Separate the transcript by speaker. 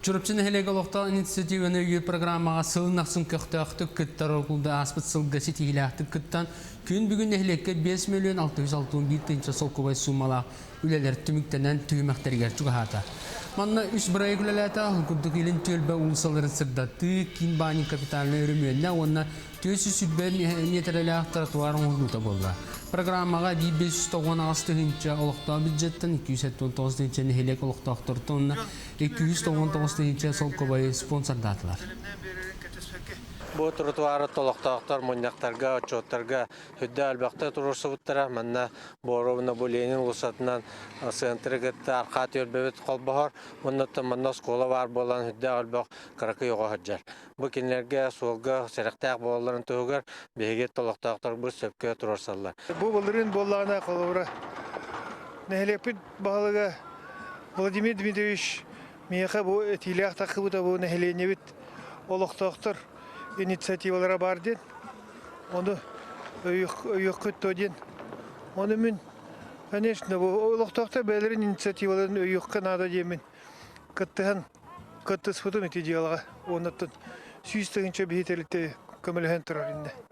Speaker 1: Чурапчы нэһилиэгэ олохтоох инициативаны өйүүр программаҕа сылын ахсын көхтөөхтүк кыттар Оргулда ааспыт сылга ситиһиилээхтик кыттан, күн бүгүн нэһилиэккэ 5 миллион 661 тыһыынча солкуобай суумалаах үлэлэр түмүктэнэн түһүмэхтэригэр чугаһаата. Манна үс бырайыак үлэлээтэ, ол курдук Илин түөлбэ уулуссаларын сырдатыы, киин баанньык капитальнай өрөмүөннэ уонна 420 миэтэрэлээх тротуар оҥоһуллуута буолла. Программаҕа эбии 598 тыһыынча олохтоох бюджеттан 279 тыһыынча нэһилиэк олохтоохторуттан уонна 299 тыһыынча солкуобайы спонсордаатылар.
Speaker 2: Бу тротуары олохтоохтор мунньахтарга, отчуоттарга үрдэ элбэхтэ туруорсубуттара. Манна Боровна бу Ленин уулуссатынан центры кытта архаа түөлбэбит холбоһор. Оннуттан манна оскуола баар буолан үрдээх элбэх кыракый оҕо сылдьар. Бу кинилэргэ суолга сэрэхтээх буолалларын туһугар биһиги олохтоохторбут сөпкө туруорсаллар.
Speaker 3: Бу былырыын буоллаҕына холобура нэһилиэкпит баһылыга Владимир Дмитриевич миэхэ бу этиилээх тахсыбыта бу нэһилиэнньэбит олохтоохтор инициативалара баар диэн ону өйүөххүт дуо диэн ону мин конечно бу олохтоохтор бэйэлэрин инициативаларын өйүөххэ наада диэммин кыттыһан кыттыспытым ити дьыалаҕа уоннаттан 100 тыһыынча биһи тэрилтэ көмөлөһөн турар иннэ.